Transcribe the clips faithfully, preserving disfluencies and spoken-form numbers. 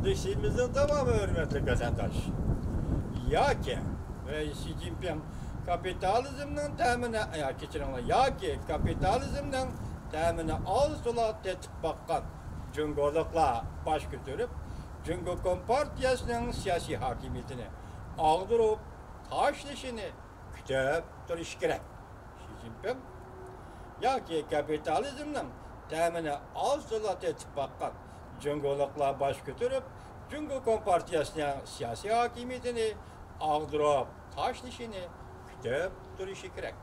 تەكلىپىمىزنىڭ داۋامى، ھۆرمەتلىك ۋەتەنداش. ياكى، ئەي، شى جىنپىڭ كاپىتالىزمنىڭ تەمىنى، يا، كەچۈرۈڭلار، ياكى كاپىتالىزمنىڭ تەمىنى ئاز-تولا تېتىپ باققان جۇڭگولۇقلار باش كۆتۈرۈپ، جۇڭگو كومپارتىيەسىنىڭ سىياسىي ھاكىمىيىتىنى ئاغدۇرۇپ تاشلىشىنى كۈتۈپ تۇرۇشى كېرەك. شى جىنپىڭ ياكى كاپىتالىزمنىڭ تەمىنى ئاز-تولا تېتىپ باققان جۇڭگولۇقلار باش كۆتۈرۈپ، جۇڭگو كومپارتىيەسىنىڭ سىياسىي ھاكىمىيىتىنى ئاغدۇرۇپ تاشلىشىنى كۈتۈپ تۇرۇشى كېرەك.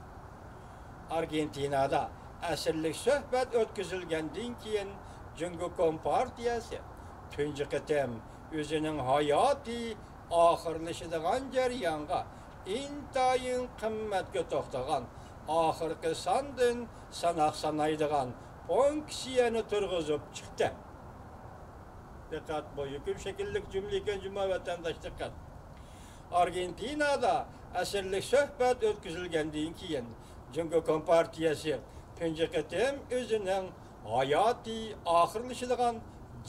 ئارگېنتىنادا ئەسىرلىك سۆھبەت ئۆتكۈزۈلگەندىن كېيىن، جۇڭگو كومپارتىيەسى تۇنجى قېتىم ئۆزىنىڭ ھاياتىي ئاخىرلىشىدىغان جەريانغا ئىنتايىن قىممەتكە توختىغان ئاخىرقى ساندىن ساناق سانايدىغان فۇنكسىيەنى تۇرغۇزۇپ چىقتى. دىققەت، بۇ يۇقۇم شەكىللىك جۈملە ئىكەن، جۇما ۋەتەنداش، دىققەت. ئارگېنتىنادا ئەسىرلىك سۆھبەت ئۆتكۈزۈلگەندىن كېيىن، جۇڭگو كومپارتىيەسى تۇنجى قېتىم ئۆزىنىڭ ھاياتىي ئاخىرلىشىدىغان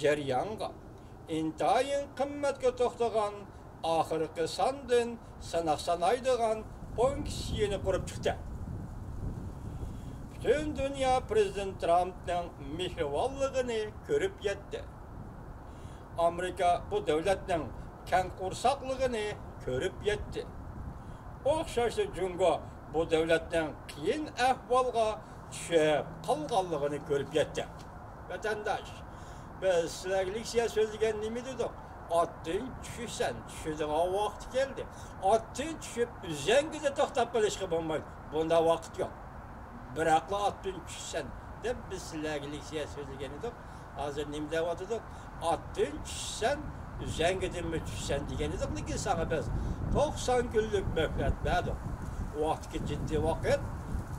جەريانغا ئىنتايىن قىممەتكە توختىغان ئاخىرقى ساندىن ساناق سانايدىغان فۇنكسىيىنى قۇرۇپ چىقتى. پۈتۈن دۇنيا پىرېزىدېنت ترامپنىڭ مېھرىبانلىقىنى كۆرۈپ يەتتى. ئامېرىكا بۇ دۆلەتنىڭ كەڭ قورساقلىقىنى كۆرۈپ يەتتى. ئوخشاشلا جۇڭگو بۇ دۆلەتنىڭ قىيىن ئەھۋالغا چۈشۈپ قالغانلىقىنى كۆرۈپ يەتتى. ۋەتەنداش، بىز سىلەرگە لېكسىيە سۆزلىگەن نېمە دېدۇق؟ ئاتتىن چۈشىسەن، چۈشىدىغان ۋاقتى كەلدى. ئاتتىن چۈشۈپ، ئۈزەڭگىدە توختاپ قېلىشقا بولمايدۇ. بۇنداق ۋاقىت يوق. بىراقلا ئاتتىن چۈشىسەن دەپ بىز سىلەرگە لېكسىيە سۆزلىگەن ئىدۇق. ھازىر نېمە دەۋاتىدۇق؟ ئاتتىن چۈشىسەن، ئۈزەڭگىدىنمۇ چۈشىسەن دېگەن ئىدۇق، لېكىن ساڭا بىز توقسان كۈنلۈك مۆھلەت بەردۇق. ۋاقىتكى جىددىي ۋاقىت،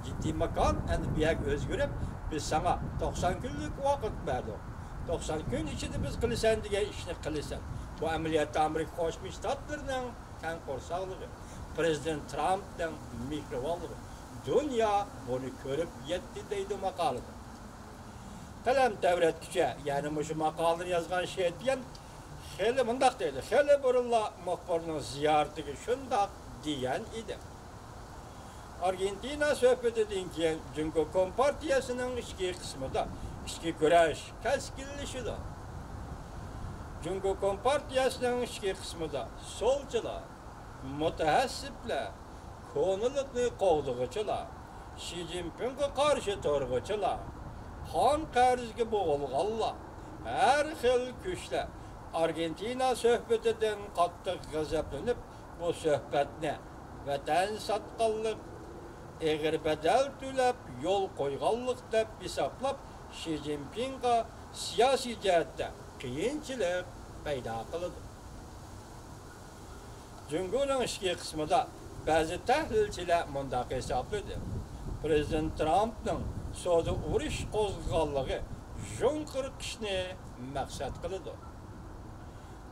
جىددىي ماكان، ئەمدى بۇ يەرگە ئۆزگىرىپ، بىز ساڭا توقسان كۈنلۈك ۋاقىت بەردۇق. توقسان كۈن ئىچىدە بىز قىلىسەن دېگەن ئىشنى قىلىسەن. بۇ ئەمەلىيەتتە ئامېرىكا قوشما شتاتلىرىنىڭ كەڭ قورساقلىقى، پىرېزىدېنت ترامپنىڭ مېھرىبانلىقى. دۇنيا بۇنى كۆرۈپ يەتتى، دەيدۇ ماقالىدا. قەلەم تەۋرەتكۈچە، يەنى مۇشۇ ماقالىنى يازغان شېتيەن خېلى مۇنداق دەيدۇ، خېلى بۇرۇنلا مۇخبىرنىڭ زىيارىتىگە شۇنداق دېگەن ئىدى. ئارگېنتىنا سۆھبىتىدىن كېيىن جۇڭگو كومپارتىيەسىنىڭ ئىچكى قىسمىدا ئىچكى كۈرەش كەسكىنلىشىدۇ. جۇڭگو كومپارتىيەسىنىڭ ئىچكى قىسمىدا سولچىلار، مۇتەئەسسىپلەر، كونىلىقنى قوغدىغۇچىلار، شى جىنپىڭغا قارشى تۇرغۇچىلار، قان قەرزگە بوغۇلغانلار، ھەر خىل كۈچلەر ئارگېنتىنا سۆھبىتىدىن قاتتىق غەزەپلىنىپ، بۇ سۆھبەتنى ۋەتەن ساتقانلىق، ئېغىر بەدەل تۆلەپ يول قويغانلىق دەپ ھېسابلاپ، شى جىنپىڭغا سىياسىي جەھەتتە قىيىنچىلىق پەيدا قىلىدۇ. جۇڭگونىڭ ئىچكى قىسمىدا بەزى تەھلىلچىلەر مۇنداق ھېسابلىدى، پىرېزىدېنت ترامپنىڭ سودا ئۇرۇش قوزغىغانلىقى جۇڭ قىرقىشنى مەقسەت قىلىدۇ.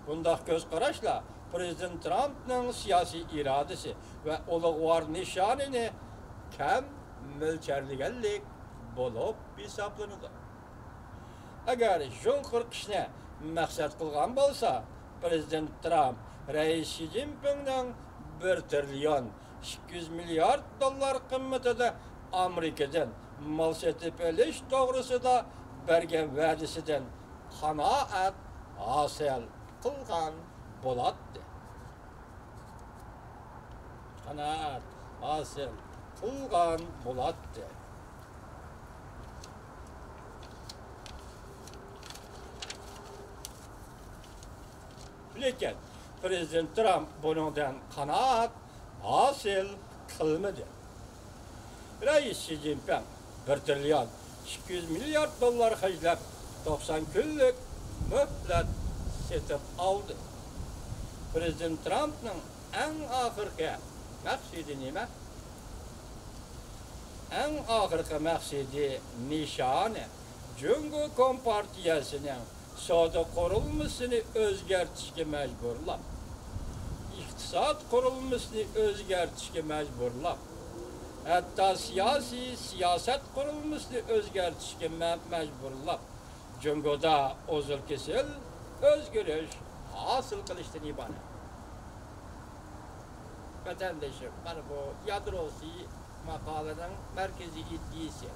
بۇنداق كۆز قاراشلار پىرېزىدېنت ترامپنىڭ سىياسىي ئىرادىسى ۋە ئۇلۇغۋار نىشانىنى كەم مۆلچەرلىگەنلىك بولۇپ ھېسابلىنىدۇ. ئەگەر جۇڭ قىرقىشنى مەقسەت قىلغان بولسا، پىرېزىدېنت ترامپ رەئىس شى جىنپىڭنىڭ بىر تىرىليون ئىككى يۈز مىليارد دوللار قىممىتىدە ئامېرىكىدىن مال سېتىپ ئېلىش توغرىسىدا بەرگەن ۋەدىسىدىن قانائەت ھاسىل قىلغان بولاتتى. قانائەت ھاسىل قىلغان بولاتتى. لېكىن پىرېزىدېنت ترامپ بۇنىڭدىن قانائەت ھاسىل قىلمىدى. رەئىس شى جىنپىڭ بىر تىرىليون ئىككى يۈز مىليارد دوللار خەجلەپ، توقسان كۈنلۈك مۆھلەت سېتىپ ئالدى. پىرېزىدېنت ترامپنىڭ ئەڭ ئاخىرقى مەقسىتى نېمە؟ ئەڭ ئاخىرقى مەقسىتى، نىشانى جۇڭگو كومپارتىيەسىنىڭ سودا قۇرۇلمىسىنى ئۆزگەرتىشكە مەجبۇرلاپ، ئىقتىساد قۇرۇلمىسىنى ئۆزگەرتىشكە مەجبۇرلاپ، ھەتتا سىياسىي سىياسەت قۇرۇلمىسىنى ئۆزگەرتىشكە مە-، مەجبۇرلاپ، جۇڭگودا ئۇزۇل-كېسىل ئۆزگىرىش ھاسىل قىلىشتىن ئىبارەت. ۋەتەندىشىم، مانا بۇ يادروسى ماقالىنىڭ مەركىزىي ئىدىيىسى.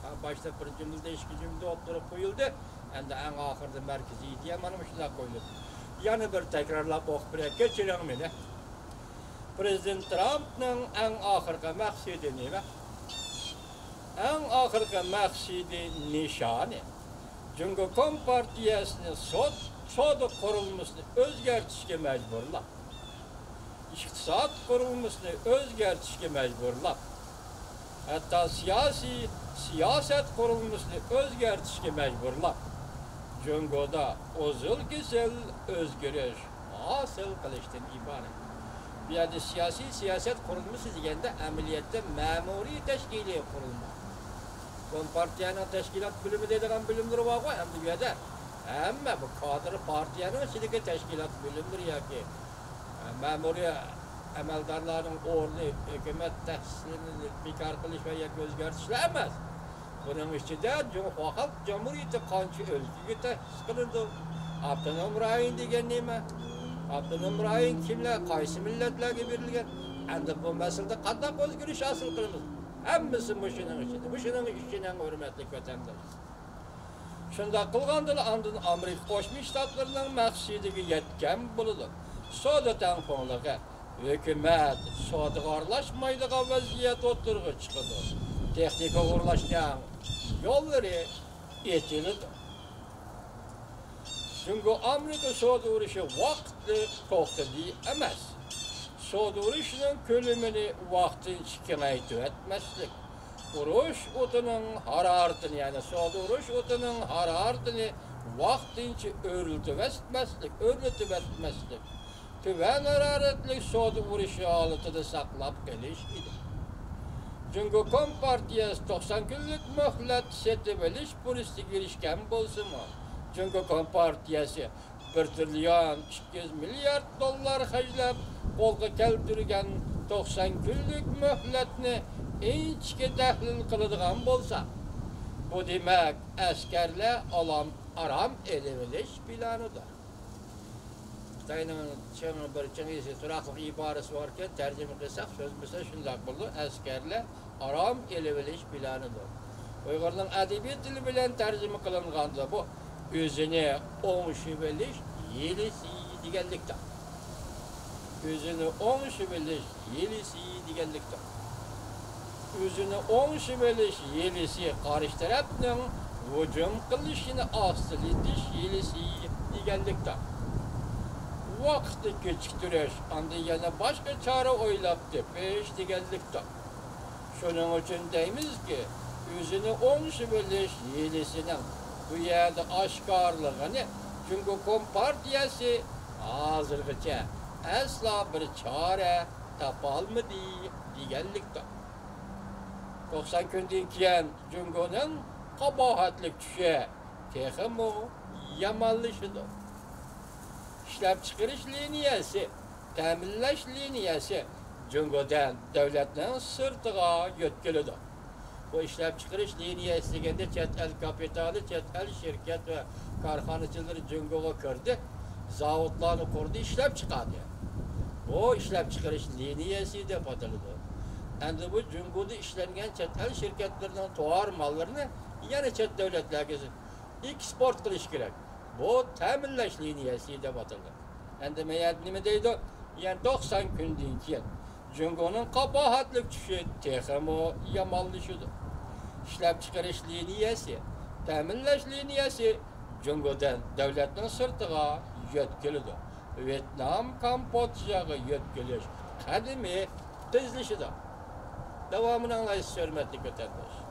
ھە، باشتا بىر جۈملىدە، ئىككى جۈملىدە ئوتتۇرىغا قويۇلدى. ئەمدى ئەڭ ئاخىرىدا مەركىزىي ئىدىيە مانا مۇشۇنداق قويۇلدى. يەنە بىر تەكرارلاپ ئوقۇپ بېرەي، كەچۈرۈڭ مېنى. پرېزىدېنت ترامپنىڭ ئەڭ ئاخىرقى مەقسىتى نېمە؟ ئەڭ ئاخىرقى مەقسىتى، نىشانى، جۇڭگو كومپارتىيەسىنى سوت-، سودا قۇرۇلمىسىنى ئۆزگەرتىشكە مەجبۇرلاپ، ئىقتىساد قۇرۇلمىسىنى ئۆزگەرتىشكە مەجبۇرلاپ، ھەتتا سىياسىي، سىياسەت قۇرۇلمىسىنى ئۆزگەرتىشكە مەجبۇرلاپ، جۇڭگودا ئۇزۇل كېسىل ئۆزگىرىش ھاسىل قىلىشتىن ئىبارەت. بۇ يەردە سىياسىي سىياسەت قۇرۇلمىسى دېگەندە، ئەمەلىيەتتە مەمۇرىي تەشكىلىي قۇرۇلما. كومپارتىيەنىڭ تەشكىلات بۆلۈمى دەيدىغان بۆلۈملىرى بارغۇ، ئەمدى بۇ يەردە ھەممە بۇ كادىر پارتىيەنىڭ ئىچىدىكى تەشكىلات بۆلۈملىرى ياكى، ئە، مەمۇرىي ئەمەلدارلارنىڭ ئورنى، ھۆكۈمەت تەسىسلىرىنى بىكار قىلىش ۋە ياكى ئۆزگەرتىشلەر ئەمەس. بۇنىڭ ئىچىدە جۇڭخۇا خەلق جۇمھۇرىيىتى قانچە ئۆلكىگە تەسىس قىلىندى؟ ئاپتونوم رايون دېگەن نېمە؟ ئاپتونوم رايون كىملەر، قايسى مىللەتلەرگە بېرىلگەن؟ ئەمدى بۇ مەسىلىدە قانداق ئۆزگىرىش ھاسىل قىلىمىز؟ ھەممىسى مۇشۇنىڭ ئىچىدە، مۇشۇنىڭ ئىچىدە، ھۆرمەتلىك ۋەتەنداش. شۇنداق قىلغاندىلا ئاندىن ئامېرىكا قوشما شتاتلىرىنىڭ مەقسىتىگە يەتكەن بولىدۇ. سودا تەڭپۇڭلۇقى، ھۆكۈمەت سودىغا ئارىلاشمايدىغان ۋەزىيەت ئوتتۇرىغا چىقىدۇ. تېخنىكا ئورۇنلاشنىڭ يوللىرى ئېچىلىدۇ. جۇڭگو ئامېرىكا سودا ئۇرۇشى ۋاقىتلىق توختىدى ئەمەس. سودا ئۇرۇشىنىڭ كۆلىمىنى ۋاقتىنچە كېڭەيتىۋەتمەسلىك، ئۇرۇش ئوتىنىڭ ھارارىتىنى، يەنى سودا ئۇرۇش ئوتىنىڭ ھارارىتىنى ۋاقتىنچە ئۆرلىتىۋەتمەسلىك، ئۆرلىتىۋەتمەسلىك، تۆۋەن ھارارەتلىك سودا ئۇرۇشى ھالىتىدە ساقلاپ قېلىش ئىدى. جۇڭگو كومپارتىيەسى توقسان كۈنلۈك مۆھلەت سېتىۋېلىش پۇرسىتىگە ئېرىشكەن بولسىمۇ، جۇڭگو كومپارتىيەسى بىر تىرىليون ئىككى يۈز مىليارد دوللار خەجلەپ قولغا كەلتۈرگەن توقسان كۈنلۈك مۆھلەتنى ئىنچىكە تەھلىل قىلىدىغان بولساق، بۇ دېمەك ئەسكەرلەر ئالام-، ئارام ئېلىۋېلىش پىلانىدۇر. خىتاينىڭ چىڭ، بىر چىڭ يىسى تۇراقلىق ئىبارىسى باركەن، تەرجىمە قىلساق سۆزلىمىسە شۇنداق بولىدۇ، ئەسكەرلەر ئارام ئېلىۋېلىش پىلانىدۇر. ئۇيغۇرنىڭ ئەدەبىي تىلى بىلەن تەرجىمە قىلىنغاندا بۇ ئۆزىنى ئوڭشىۋېلىش ھىيلىسى دېگەنلىكتۇر. ئۆزىنى ئوڭشىۋېلىش ھىيلىسى دېگەنلىكتۇر. ئۆزىنى ئوڭشىۋېلىش ھىيلىسى قارشى تەرەپنىڭ ھۇجۇم قىلىشىنى ئاستىلىتىش ھىيلىسى دېگەنلىكتۇر. ۋاقىتنى كېچىكتۈرۈش، ئاندىن يەنە باشقا چارە ئويلاپ تېپىش دېگەنلىكتۇر. شۇنىڭ ئۈچۈن دەيمىزكى، ئۆزىنى ئوڭشىۋېلىش ھىيلىسىنىڭ بۇ يەردە ئاشكارىلىغىنى جۇڭگو كومپارتىيەسى ھازىرغىچە ئەسلا بىر چارە تاپالمىدى دېگەنلىكتۇر. توقسان كۈندىن كېيىن جۇڭگونىڭ قاباھەتلىك چۈشى تېخىمۇ يامانلىشىدۇ. ئىشلەپچىقىرىش لىنىيەسى، تەمىنلەش لىنىيەسى جۇڭگودىن دۆلەتنىڭ سىرتىغا يۆتكىلىدۇ. بۇ ئىشلەپچىقىرىش لىنىيەسى دېگەندە چەت ئەل كاپىتالى، چەت ئەل شىركەت ۋە كارخانىچىلىرى جۇڭگوغا كىردى، زاۋۇتلارنى قۇردى، ئىشلەپچىقاردى. بۇ ئىشلەپچىقىرىش لىنىيەسى دەپ ئاتىلىدۇ. ئەمدى بۇ جۇڭگودا ئىشلەنگەن چەت ئەل شىركەتلىرىنىڭ تاۋار ماللىرىنى يەنە چەت دۆلەتلەرگە ئېكسپورت قىلىش كېرەك. بۇ تەمىنلەش لىنىيەسى دەپ ئاتىلىدۇ. ئەمدى مەيەردە نېمە دەيدۇ؟ يەنە توقسان كۈندىن كېيىن جۇڭگونىڭ قاباھەتلىك چۈشى تېخىمۇ يامانلىشىدۇ. ئىشلەپچىقىرىش لىنىيەسى، تەمىنلەش لىنىيەسى جۇڭگودىن دۆلەتنىڭ سىرتىغا يۆتكىلىدۇ. ۋيېتنام، كامبودژاغا يۆتكىلىش قەدىمى تېزلىشىدۇ. داۋامىنى ئاڭلايسىز، ھۆرمەتلىك ۋەتەنداش.